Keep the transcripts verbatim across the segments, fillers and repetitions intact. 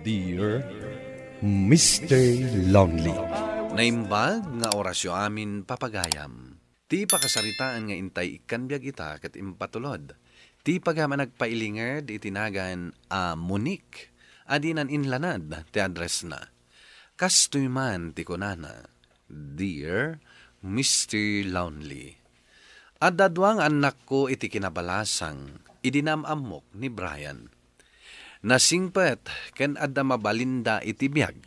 Dear Mister Lonely. Naimbag nga orasyo amin, papagayam. Ti pakasaritaan nga intay ikkan biag ita ket impatulod ti pagayam a nagpailinged iti nagan a Monique a dinan inlanad ti addressna. Kastoy man ti kunana, "Dear Mister Lonely, adda dua nga annakko iti kinabalasang idi naam-ammok ni Brian. Nasingpet ken adda mabalinda iti biag.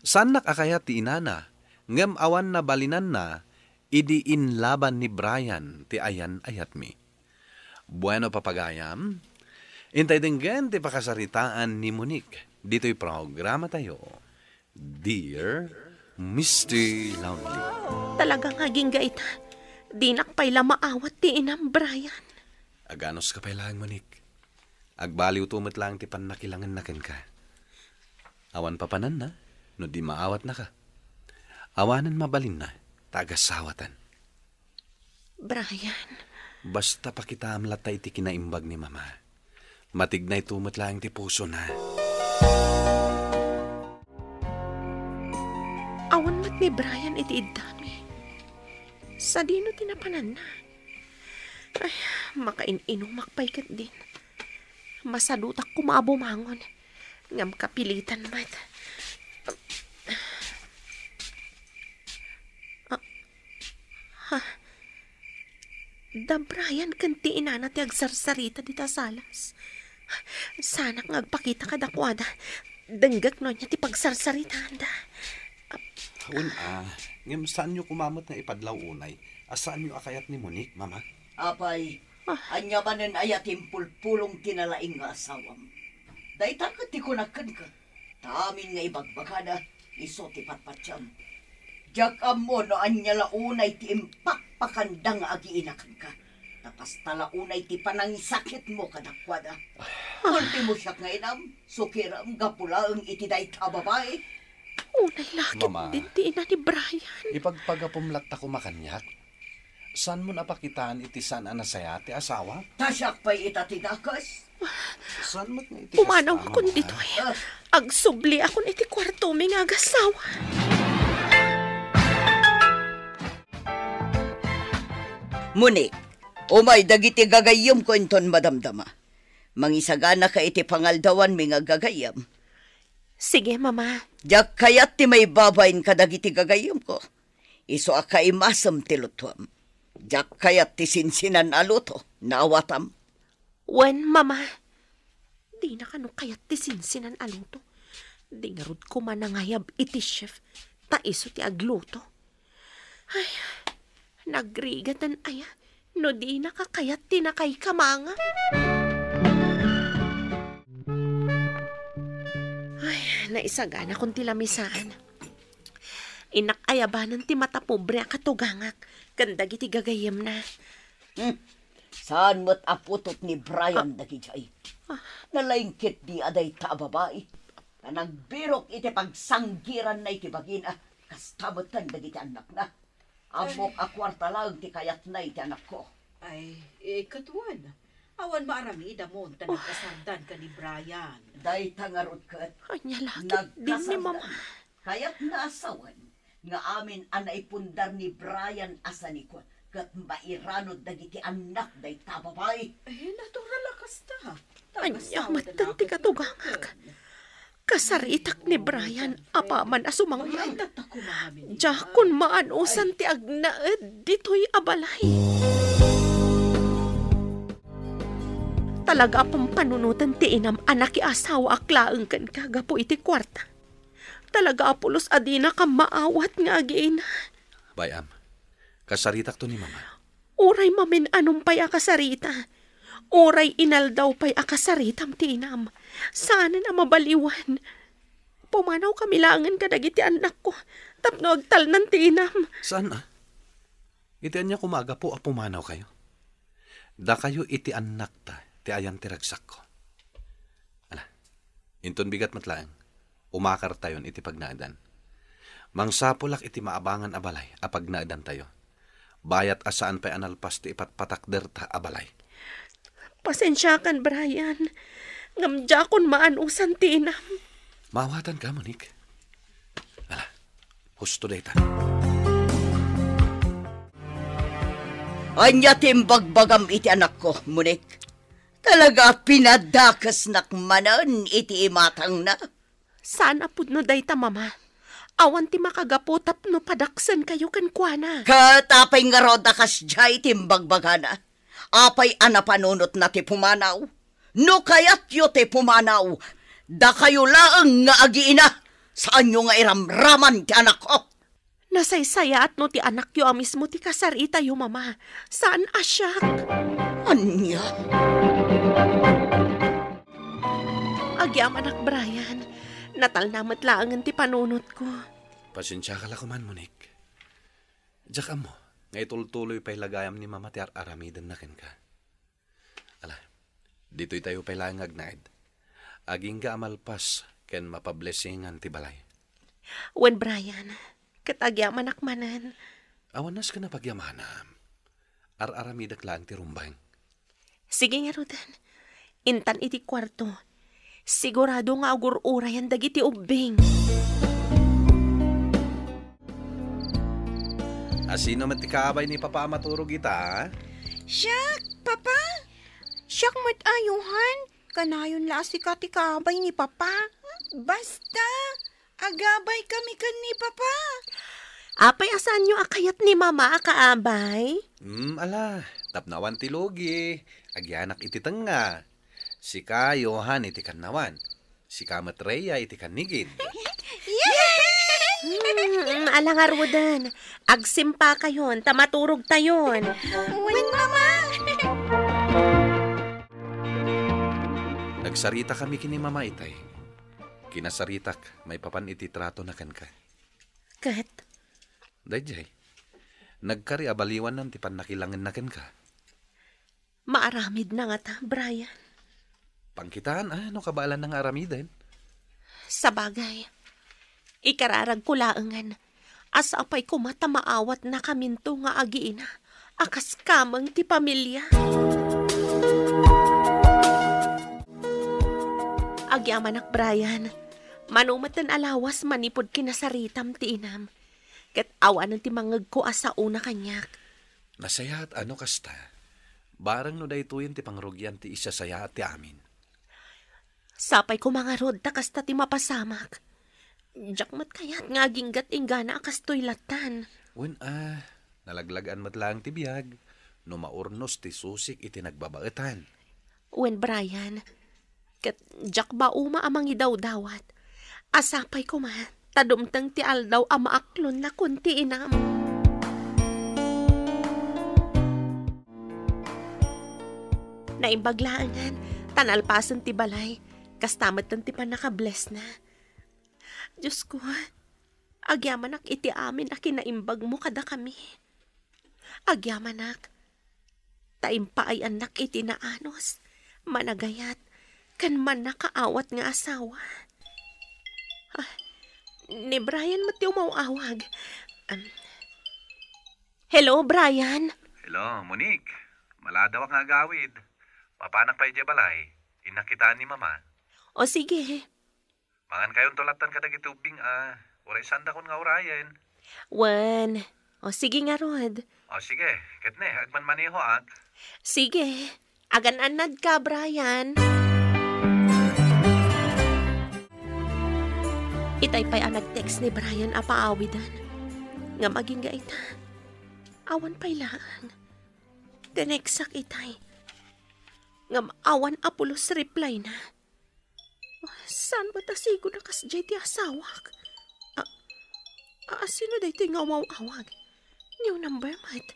Saannak a kayat ti inana, ngem awan nabalinanna idi inlaban ni Brian ti ayan-ayatmi. Bueno, papagayam, intay denggen ti pakasaritaan ni Monique ditoy programatayo, Dear Mister Lonely." Talaga nga agingga ita. Dinak pay la maawat ti inam, Brian. Aganuska pay laeng, Monique. Agbaliwto met laeng ti pannakilangenna kenka. Awan papananna no di maawatnaka. Awanen mabalinna, ta agasawatan. Brian. Basta pakitaam latta iti kinaimbag ni Mama. Matignayto met laeng ti pusona. Awan met ni Brian iti iddami. Sadino ti napananna? Ay, makain-inumak pay ketdin. Masadutak koma a bumangon. Ngem kapilitan met. Ah, ha? Da Brian ken ti inana ti agsarsarita dita salas. Saanak nga agpakita kadakuada. Denggek no ania ti pagsarsaritaanda. Wen a, ngem saanyo koma met nga ipadlaw unay a saanyo a kayat ni Monique, Mama? Apay, Ah. ania manen aya ti impulpulong ti nalaing nga asawam? Dayta ket ti kunak kenka, ta amin nga ibagbagada, isu ti patpatiam. Diak ammo no ania la unay ti impakpakanda nga agiina kenka. Ta kasta la unay ti panangisakitmo kadakuada. Ultimo siak nga inam, sukirem gapu laeng iti dayta a babai. Unay la Mama, ketdin ti ina ni Brian. Ipagpagapum latta koma kaniak. Saanmon a pakitaan iti saan a nasaya ti asawa? Ta siak pay ita ti dakes. Saan met nga iti Pumanaw kasta, akon Mama? Ditoy. Ah. Agsubli akon iti kuartomi nga agasawa. Monique, umay dagiti gagayyemko inton madamdama. Mangisaganaka iti pangaldawanmi nga gagayyem. Sige, Mama. Diak kayat ti maibabain kadagiti gagayyemko. Isu a kaimasem ti lutuem. Diak kayat ti sinsinan a luto. Naawatam? Wen, Mama. Dina kano kayat ti sinsinan a luto. Di ngarud koma nangayab iti chef, ta isu ti agluto. Ay, nagrigaten aya no dinaka kayat ti nakaikamangam. Ay, naisaganakon ti lamisaan. Innak ayabanen ti matapobre a katugangak ken dagiti gagayyemna. Hmm. Saan met a putot ni Brian Ah. dagidiay? Ah. Nalaingkit di a dayta a babai. Ta nagbirok iti pagsanggiranna iti bagina, kasta metten dagiti annakna. Ammok a kuarta laeng ti kayatna iti anakko. Ay, eh, ket wen, awan maaramidamon ta nagkasardan ka ni Brian. Dayta ngarud ket Ania la ketdin ni Mama? Kayatna a sawen nga amin a naipundar ni Brian a sanikua ket mairanud dagiti annak dayta a babai. Eh, natural a kasta. Ania metten ti katugangak? Kasaritak ni Brian apaman a sumangpet. Diakon maanusan ti agnaed ditoy a balay. Talaga a pampanunoten ti inam a nakiasawaak laeng kenka gapu iti kuarta. Talaga a pulos a dinaka maawat nga agiina. Bay-am, kasaritakto ni Mama. Uray mamin-anom pay a kasarita, uray inaldaw pay a kasaritam ti inam, saanen a mabaliwan. Pumanawkami laengen kadagiti annakko tapno agtalnan ti inam. Saan a? Iti ania koma a gapu a pumanawkayo? Dakayo iti annakta ti ayan ti ragsakko. Ala, inton bigat met laeng, umakartayon iti pagnaedan. Mangsapulak iti maabangan a balay a pagnaedantayo. Bayat a saan pay a nalpas ti ipatpatakderta a balay. Pasensiakan, Brian. Ngem diakon maanusan ti inam. Maawatanka, Monique. Ala, husto dayta. Ania ti imbagbagam iti anakko, Monique? Talaga a pinadakesnak manen iti imatangna. Saan a pudno dayta, Mama. Awan ti makagapu tapno padaksenkayo kenkuana. Ket apay ngarud a kasdiay ti imbagbagana? Apay a napanunotna ti pumanaw? No kayatyo ti pumanaw, dakayo laeng nga agiina, saanyo nga iramraman ti anakko. Nasaysayaat no ti anakyo a mismo ti kasaritayo, Mama. Saan a siak. Ania? Agyamanak, Brian. Natalna met laengen ti panunotko. Pasensiaka la koman, Monique. Diak ammo nga itultuloy pay la gayam ni Mama ti ar-aramidenna kenka. Ala, ditoytayo pay laeng nga agnaed. Agingga a malpas ken mapablessingan ti balay. Wen, Brian, ket agyamanak manen. Awan nasken a pagyamanam. Ar-aramidek laeng ti rumbeng. Sige ngaruden. Intan iti kuarto. Sigurado nga agur-urayan dagiti ubbing. Asino met ti kaabay ni Papa a maturog ita? Siak, Papa. Siak met a, Johan. Kanayon la a sika ti kaabay ni Papa. Basta, agabay kami ken ni Papa. Apay a saanyo a kayat ni Mama a kaabay? Hmm, ala, tapno awan ti lugi. Agyanak iti tengnga. Sika, Johan, iti kannawan. Sika met, Rhea, iti kannigid. Yay! Hmm, ala ngaruden. Agsimpakayon, ta maturogtayon. Wen, Mama. Nagsaritakami ken ni Mama itay. Kinasaritak maipapan iti tratona kenka. Ket? Daydiay, nagkari a baliwannan ti pannakilangenna kenka. Maaramidna ngata, Brian? Pangkitaan a no kabaelanna nga aramiden. Sabagay, ikararagko laengen a sapay koma ta maawatnakaminto nga agiina a kas kameng ti pamilia. Agyamanak, Brian. Mano metten a lawas manipud kinasaritam ti inam, ket awanen ti mangngegko a saona kaniak. Nasayaat a no kasta, bareng no daytoyen ti pangrugian ti isasayaat ti amin. Sapay koma ngarud ta kasta ti mapasamak. Diak met kayat nga aginggat inggana a kastoy lattan. Wen a, nalaglagan met laeng ti biag no maurnos ti susik iti nagbabaetan. Wen, Brian, ket diak baoma a mangidawdawat a sapay koma ta dumteng ti aldaw a maaklonnakon ti inam. Naimbag laengen ta nalpasen ti balay, kasta metten ti pannakablessna. Diosko, agyamanak iti amin a kinaimbagmo kadakami. Agyamanak, ta impaay-annak iti naanus, managayat, ken mannakaawat nga asawa. Ah, ni Brian met ti umaw-awag. Am, hello, Brian? Hello, Monique. Maladawak nga agawid. Mapanak pay idiay balay. Innak kitaan ni Mama. O sige. Mangankayonto lattan kadagiti ubbing a uray saandakon nga urayen. Wen. O, sige ngarud. O, sige. Ket ne, agmanmanehoak. Sige. Agan-annadka, Brian. Itay pay a nag-text ni Brian a paawiden. Ngem agingga ita, awan pay laeng. Tineksak itay. Ngem awan a pulos reply na. Saan met a sigud a kasdiay ti asawak? A, a, sino daytoy nga umaw-awag? New number met.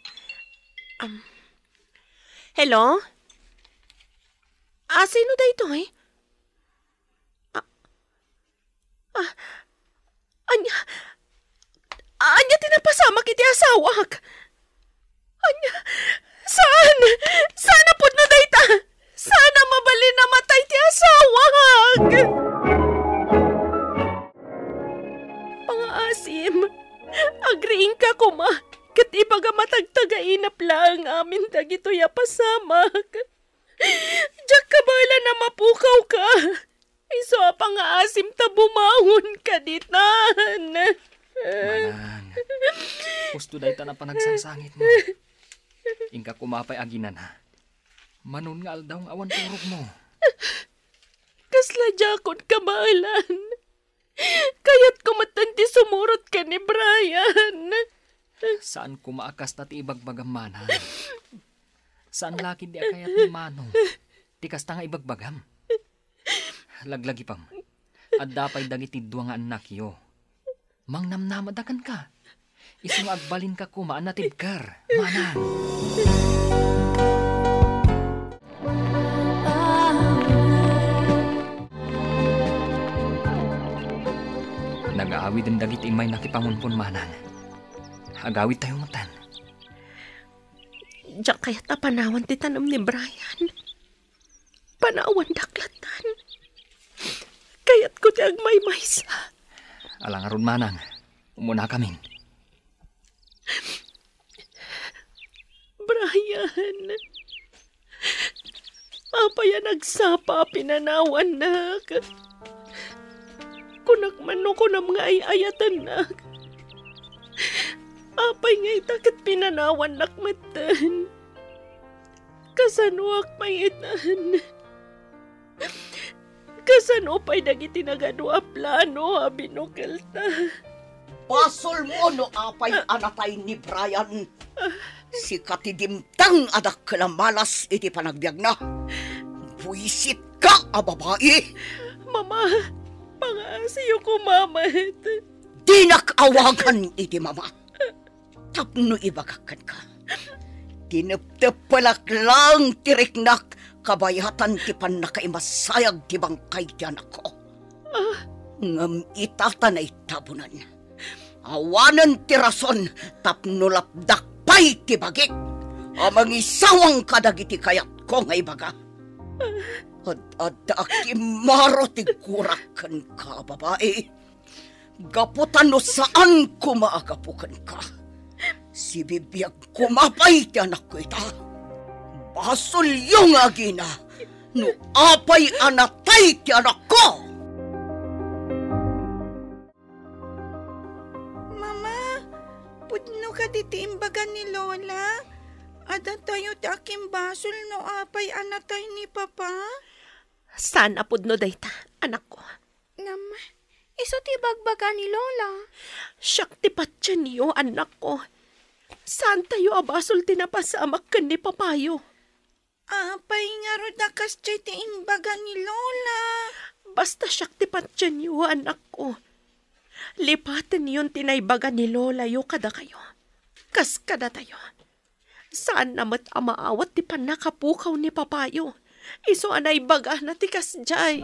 Um, hello? A, sino daytoy? A, a, ania? Ania ti napasamak iti asawak? Ania? Saan? Saan a pudno dayta? Saan a mabalin a matay ti asawak? Pangaasim, agriingka koma, ket ibagam a tagtagainep laeng amin dagitoy a pasamak. Diak kabaelan a mapukawka. Isu a pangaasim ta bumangon ka ditan. Manang, husto dayta a panagsangsangitmo. Inka koma pay aginana. Manon nga aldaw nga awan turogmo. Kasla diakon kabaelan. Kayatko metten ti sumurot ken ni Brian. Saan koma a kasta ti ibagbagam, Manang. Saan la ketdi a kayat ni Manong ti kasta nga ibagbagam. Laglagipem, adda pay dagiti dua nga annakyo. Mangnamnamada kenka. Isu nga agbalinka koma a natibker, Manang. Nagaawiden dagiti immayna ti pangunpon, Manang. Agawidtayo metten. Diak kayat a panawan ti tanem ni Brian. Panawandak lattan. Kayatko ti agmaymaysa. Ala ngarud, Manang. Umunakamin. Brian, apay a nagsapa a pinanawannak? Kunak man no kunam nga ay-ayatennak. Apay nga ita ket pinanawannak metten? Kasanoak pay itan? Kasano pay dagiti nagadu a plano a binukelta? Basolmo no apay a natay ni Brian. Sika ti dimteng a dakkel a malas iti panagbiagna. Buisitka a babai. Mama, pangaasiyo koma met. Dinak awagan iti mama. Tapno ibagak kenka, tinepteppelak laeng ti riknak kabayatan ti pannakaimasayag ti bangkay ti anakko. Ngem ita ta naitabunan, awanen ti rason tapno lapdak pay ti bagik a mangisawang kadagiti kayatko nga ibaga. Ad-adda a kimmaro ti gurak kenka, babai. Gapu ta no saan koma a gapu kenka, sibibiag koma pay ti anakko ita. Basolyo nga agina no apay a natay ti anakko. Mama, pudno kadi ti imbaga ni Lola? Adatayo ti akimbasol no apay a natay ni Papa? Saan a pudno dayta, anakko. Ngem, isu ti ibagbaga ni Lola. Siak ti patienyo, annakko. Saantayo a basol ti napasamak ken ni papayo. Apay ngarud a kasdiay ti imbaga ni Lola? Basta siak ti patienyo, annakko. Lipatenyon ti naibaga ni Lolayo kadakayo. Kas kadatayo. Saanna met a maawat ti pannakapukaw ni papayo. Isu a naibagana ti kasdiay.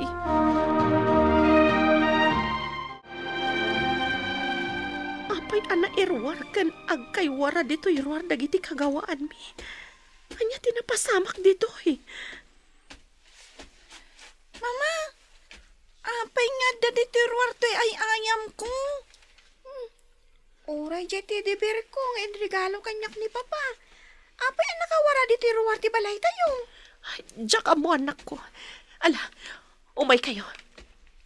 Apay a nairuar ken agkaywara ditoy ruar dagiti kagawaanmi? Ania ti napasamak ditoy? Mama, apay nga adda ditoy ruar toy ay-ayamko? Hmm. Uray diay ti deberko nga inregalo kaniak ni Papa. Apay a nakawara ditoy ruar ti balaytayo? Ay, diak ammo, annakko. Ala, umaykayo.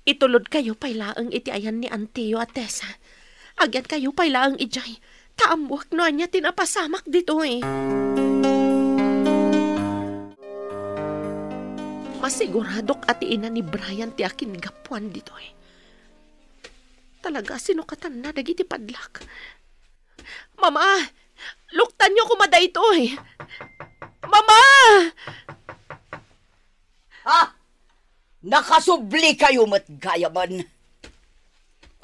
Itulodkayo pay laeng iti ayan ni antiyo a Tessa. Agyankayo pay laeng idiay. Ta ammoak no ania ti napasamak ditoy. Masiguradok a ti ina ni Brian ti akingapuan ditoy. Talaga, sinukatanna dagiti padlak. Mama, luktanyo koma daytoy. Mama! Ha? Nakasublikayo met gayamen.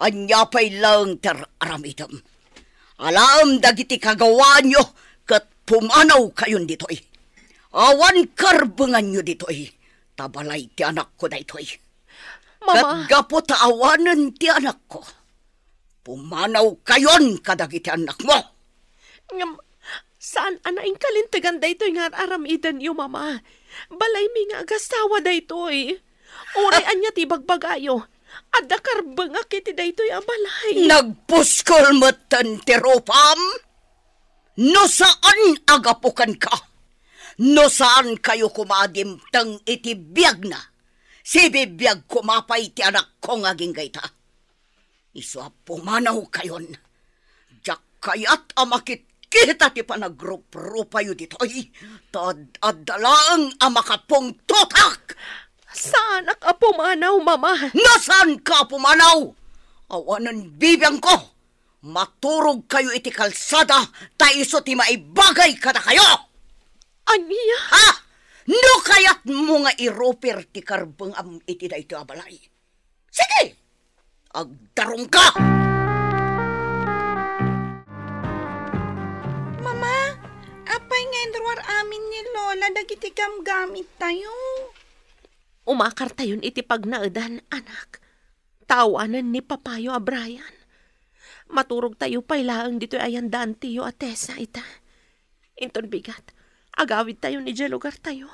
Ania pay laeng ti ar-aramidem? Alaem dagiti kagawaanyo ket pumanawkayon ditoy. Awan karbenganyo ditoy, ta balay ti anakko daytoy. Mama. Ket gapu ta awanen ti anakko, pumanawkayon kadagiti annakmo. Ngem, saan a naingkalintegan daytoy nga ar-aramidenyo, Mama. Balaymi nga agasawa daytoy. Uray ania ti ibagbagayo, adda karbengak iti daytoy a balay. Nagpuskol metten ti rupam? No saan a gapu kenka, no saankayo koma a dimteng iti biagna, Sibibiag koma pay ti anakko nga agingga ita. Isu a pumanawkayon. Diak kayat a makitkita ti panagrupropayo ditoy, ta ad-adda laeng a makapungtotak. Saanak a pumanaw, Mama. No saanka a pumanaw, awanen bibiangko. Maturogkayo iti kalsada, ta isu ti maibagay kadakayo. Ania? Ha? No kayatmo nga irupir ti karbengam iti daytoy a balay, sige, agdarumka! Mama, apay nga inruar amin ni Lola dagiti gamgamittayo? Umakartayon iti pagnaedan, anak. Ta awanen ni papayo a Brian. Maturogtayo pay laeng ditoy a yandantiyo a Tessa ita. Inton bigat, agawidtayon idiay lugartayo.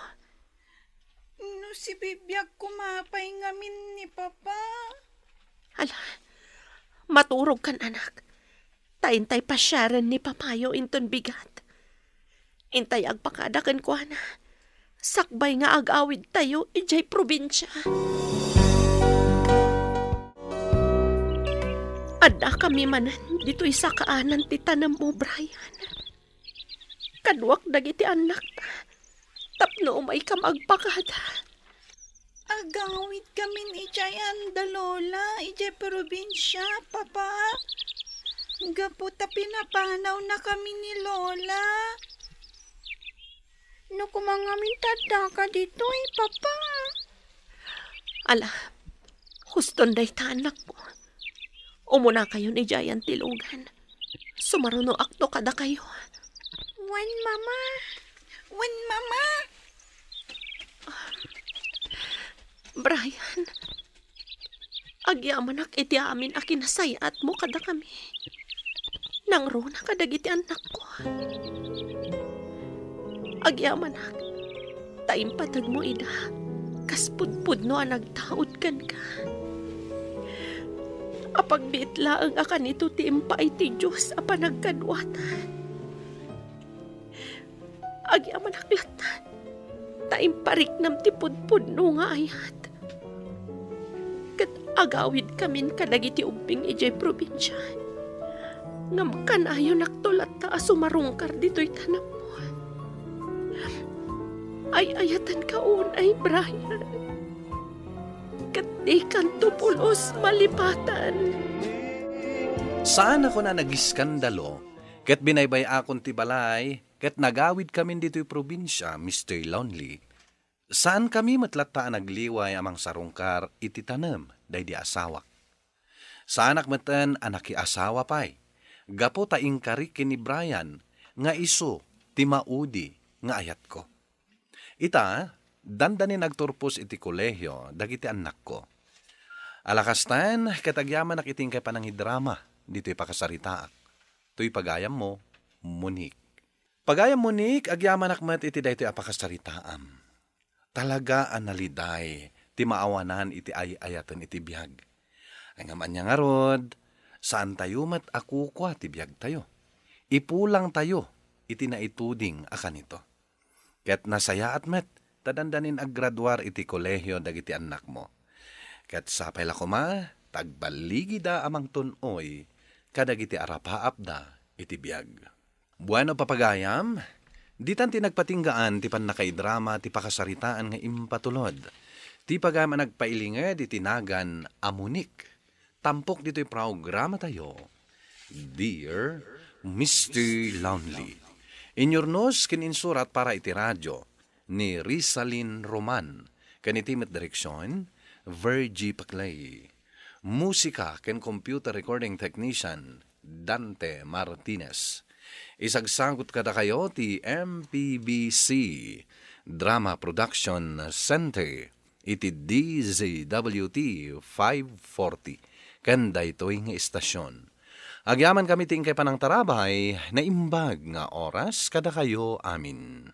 No sibibiag koma pay ngamin ni Papa. Ala, maturogkan, anak. Ta intay pasiaren ni papayo inton bigat. Intay agpakada kenkuana, sakbay nga agawidtayo idiay probinsia. Addakami manen ditoy sakaanan ti tanemmo, Brian. Kaduak dagiti annakta tapno umaykam agpakada. Agawidkamin idiay anda, Lola, idiay probinsia, Papa. Gapu ta pinapanawnakami ni Lola. No koma ngamin ta addaka ditoy, Papa. Ala, huston dayta, annakko. Umunakayon idiay tilugan. Sumarunoakto kadakayo. Wen, Mama. Wen, Mama. Brian, agyamanak iti amin a kinasay-atmo kadakami. Nangruna kadagiti annakko. Agyamanak, ta impategmo ida kas pudpudno a nagtaud kenka. Apagbiit laeng a kanito ti impaay ti Dios a panagkaduatan. Agyamanak latta, ta impariknam ti pudpudno nga ayat. Ket agawidkamin kadagiti ubbing idiay probinsia. Ngem kanayonakto latta a sumarungkar ditoy tanemmo. Ay-ayatenka unay, Brian. Ket dikanto pulos malipatan. Saan a kuna nagiskandalo, ket binaybay-akon ti balay, ket nagawidkamin ditoy probinsia, Mister Lonely. Saankami met latta a nagliway a mangsarungkar iti tanem daydi asawak. Saanak metten a nakiasawa pay, gapu ta inkari ken ni Brian nga isu ti maudi nga ayatko. Ita, dandanin agturpos iti kolehio dagiti annakko. Ala kasten, ket agyamanak iti inkay panangidrama ditoy pakasaritaak. Toy pagayammo, Monique. Pagayam Monique, agyamanak met iti daytoy a pakasaritaam. Talaga a naliday ti maawanan iti ay-ayaten iti biag. Ngem ania ngarud, saantayo met a kukua ti biagtayo. Ipulangtayo iti naituding a kanito. Ket nasayaat met ta dandanin aggraduar iti kolehio dagiti annakmo. Ket sapay la koma ta agballigida a mangtun-oy kadagiti arapaapda iti biag. Bueno, papagayam, ditan ti nagpatinggaan ti pannakaidrama ti pakasaritaan nga impatulod ti pagayam a nagpailinged iti nagan a Monique. Tampok ditoy programatayo, Dear Mister Lonely. Inyurnos ken insurat para iti radio ni Rizalin Roman, ken iti met direksion, Virgie Paclay. Musika ken computer recording technician, Dante Martinez. Isagsagut kadakayo ti M P B C Drama Production Center iti D Z W T five forty ken daytoy nga istasion. Agyamankami ti inkay panangtarabay, naimbag nga oras kadakayo amin.